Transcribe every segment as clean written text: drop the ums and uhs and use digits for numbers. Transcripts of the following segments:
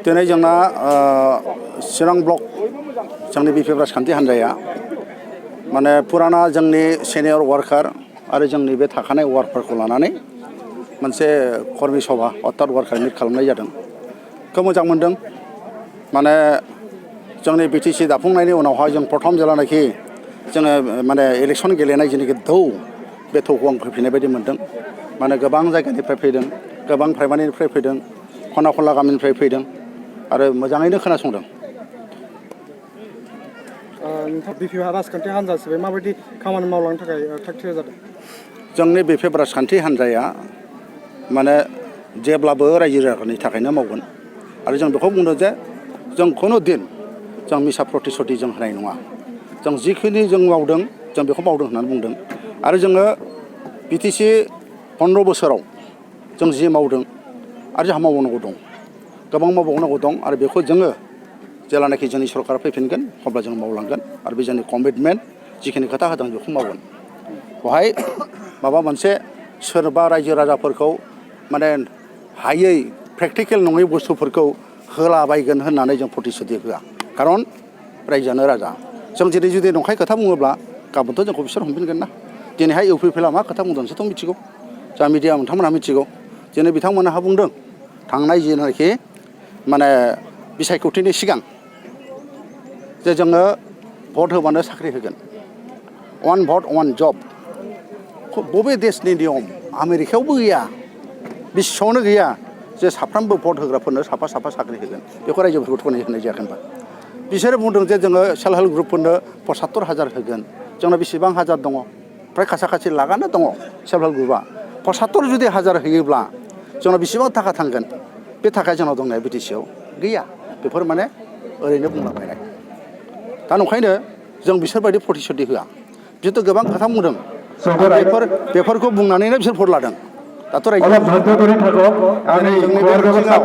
दिनै जोंना चिरां ब्लक जोंनि बिपिएफ राजखान्थि हान्जाया माने पुराना जोंनि सिनियर वार्कार आरो जोंनि बे थाखानाय वार्कारखौ लानानै मोनसे कर्मि सभा अर्थात वार्कार मिट खालामनाय जादों। खोब मोजां मोनदों। माने जोंनि बिटिसि दाफुंनायनि उनावहाय जों प्रथम जेलानाखि जोङो माने इलेक्सन गेलेनाय जेनाखि थौ बे थौखौ आं फैफिननाय बायदि मोनदों। माने गोबां जायगानिफ्राय फैदों, गोबां प्राइमारिनिफ्राय फैदों, खना खनला गामिनिफ्राय फैदों आरो मोजाङैनो खोनासंदों। बिपिएफ राजखान्थि हान्जा हिसाबै माबायदि खामानि मावलांनो थाखाय थाग थियारि जादों? जोंनि बिपिएफ राजखान्थि हान्जाया माने जेब्लाबो रायजो राजानि थाखायनो मावगोन आरो जों बेखौ बुंदों जे जों खुनु दिन जों मिसा प्रतिश्रुति जों होनाय नङा। जों जिखिनि जों मावदों जों बेखौ मावदों होननानै बुंदों आरो जोङो बिटिसि 15 बोसोराव जों जि मावदों आरो जोंहा मावबावनांगौ दं, गोबां मावबावनांगौ दं आरो बेखौ जोङो जेलानाखि जोंनि सरकारा फैफिनगोन अब्ला जों मावलांगोन आरो बे जोंनि कमिटमेन्ट जिखिनि खोथा होदों बेखौ मावगोन। बेवहाय माबा मोनसे सोरबा रायजो राजाफोरखौ माने हायै प्रेक्टिकेल नङै बुस्थुफोरखौ होलाबायगोन होननानै जों प्रतिश्रुति होआ। खारन रायजोआनो राजा। जों दिनै जुदि नंखाय खोथा बुङोब्ला गाबोनथ' जोंखौ बिसोर हमफिनगोन ना। दिनैहाय इउपिपिएलआ मा खोथा बुंदों नोंसोरथ' मिथिगौ, जा मिडिया नोंथांमोनहा मिथिगौ। दिनै बिथांमोनहा बुंदों थांनाय जेनाखि माने बिसायख'थिनि सिगां जे जोङो भट होबानो साख्रि होगोन, वान भट वान जब। बबे देशनि नियम? आमेरिकायावबो गैया, बिश्वआवनो गैया जे साफ्रोमबो भट होग्राफोरनो साफा साफा साख्रि होगोन। बेखौ रायजोफोरखौ थगायनाय होनाय जायाखै होनबा? बिसोरो बुंदों जे जोङो सेल्फ हेल्प ग्रुपफोरनो 75,000 होगोन। जोंना बेसेबां हाजार दङ? फ्राय खाथि लाखआनो दङ सेल्फ हेल्प ग्रुपआ। 75 जुदि हाजार होयोब्ला जोंनाव बेसेबां थाखा थांगोन? बे थाखाया जोंनाव दंनाया बिटिसिआव गैया। बेफोर माने ओरैनो बुंलाबायनाय। दा नंखायनो जों बिसोरबायदि प्रतिश्रुति होआ। जिहेतु गोबां खोथा बुंदों आरो बेफोरखौ बुंनानैनो बिसोर भट लादों। दाथ' रायजो दिनै जोंनि बे बिथिङाव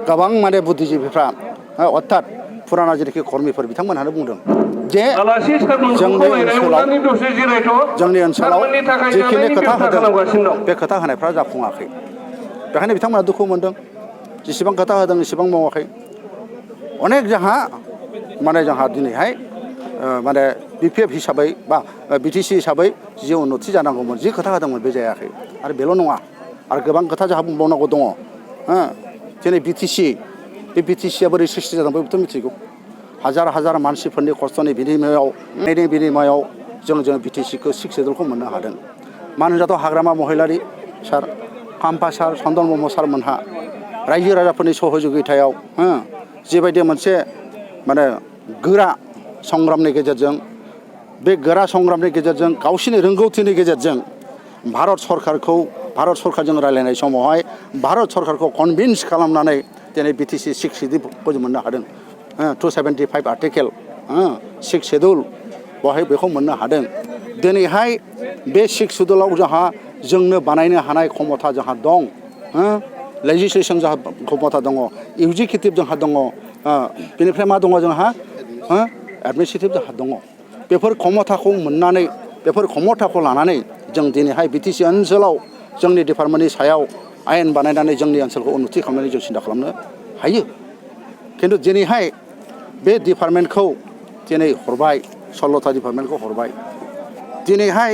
गोबां माने बुद्धिजिबिफ्रा अर्थात फुराना जेनाखि कर्मिफोर बिथांमोनहानो बुंदों जे जोंनि ओनसोलाव जिखिनि खोथा होदों बे खोथा होनायफ्रा जाफुङाखै। बेखायनो बिथांमोना दुखु मोनदों। जेसेबां खोथा होदों एसेबां मावाखै। अनेक जोंहा दिनैहाय माने बिपिएफ हिसाबै बा बिटिसि हिसाबै जि उन्नति जानांगौमोन, जि खोथा होदोंमोन बे जायाखै। आरो बेल' नङा, आरो गोबां खोथा जोंहा बुंबावनांगौ दङ। दिनै बिटिसि, बे बिटिसिआ बोरै सृष्टि जादों बेखौथ' मिथिगौ। हाजार मानसिफोरनि खस्थ'नि बिनिमयआव जों बिटिसिखौ 6 सिडुलखौ मोननो हादों। मानोनाथ' हाग्रामा महिलारि सार, खाम्फा सार, चन्दन ब्रह्म सारमोनहा रायजो राजाफोरनि सहजुगितायाव जिबायदि मोनसे माने गोरा संग्रामनि गेजेरजों, बे गोरा संग्रामनि गेजेरजों गावसिनि रोंगौथिनि गेजेरजों भारत सरकारजों रायलायनाय समावहाय भारत सरकारखौ कनभिन्स खालामनानै दिनै बिटिसि 6 सिडुलखौ जों मोननो हादों। 275 आर्टिकेल, 6 सिडुल बेवहाय बेखौ मोननो हादों। दिनैहाय बे 6 सिडुलाव जोंनो बानायनो हानाय क्षमता जोंहा दं। लेजिस्लेसन जोंहा क्षमता दङ, इउजिकिउटिभ जोंहा दङ, बेनिफ्राय मा दङ जोंहा एडमिनिस्ट्रेटिभ जोंहा दङ। बेफोर क्षमताखौ मोननानै, बेफोर क्षमताखौ लानानै जों दिनैहाय बिटिसि ओनसोलाव जोंनि डिपार्टमेन्टनि सायाव आयेन बानायनानै जोंनि ओनसोलखौ उन्नति खालामनानै जों सिन्था खालामनो हायो। खिन्थु दिनैहाय बे डिपार्टमेन्टखौ दिनै हरबाय, 16था डिपार्टमेन्टखौ हरबाय। दिनैहाय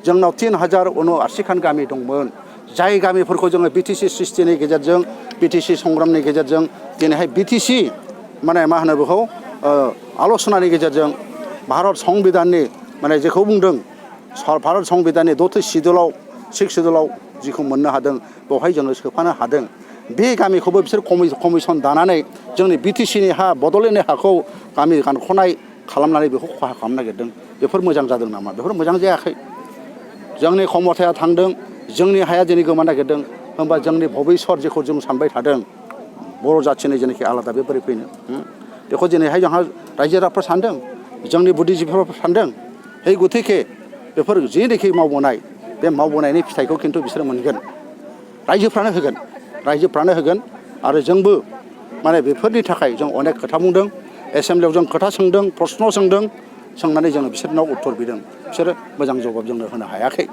जोंनाव 3079 खान गामि दंमोन। जाय गामिफोरखौ जोङो बिटिसि सृष्टिनि गेजेरजों, बिटिसि संग्रामनि गेजेरजों दिनैहाय बिटिसि माने मा होनो बेखौ आल'सनानि गेजेरजों भारत संबिधाननि माने जेखौ बुंदों भारत संबिधाननि 6 सिडुलाव जिखौ मोननो हादों बेवहाय जोङो सोफानो हादों। बे गामिखौबो बिसोर कमिसन दानानै जोंनि बिटिसिनि हा, बड'लेण्डनि हाखौ गामि गानख'नाय खालामनानै बेखौ खहा खालामनो नागिरदों। बेफोर मोजां जादों नामा? बेफोर मोजां जायाखै। जोंनि क्षमताया थांदों, जोंनि हाया दिनै गोमानो नागिरदों। होमबा जोंनि भबिस्वत जेखौ जों सानबाय थादों बर' जाथिनि जेनाखि आलादा, बे बोरै फैनो? बेखौ दिनैहाय जोंहा रायजो राजाफ्रा सानदों, जोंनि बुद्धिजिबिफ्रा सानदों। गतिके बेफोर जेनोखि मावबोनाय, बे मावबोनायनि फिथाइखौ खिन्थु बिसोरो मोनगोन। रायजोफ्रानो होगोन आरो जोंबो माने बेफोरनि थाखाय जों अनेक खोथा बुंदों। एसेमब्लियाव जों खोथा सोंदों, प्रश्न सोंदों, सोंनानै जोङो बिसोरनाव उत्तर बिदों। बिसोरो मोजां जबाब जोंनो होनो हायाखै।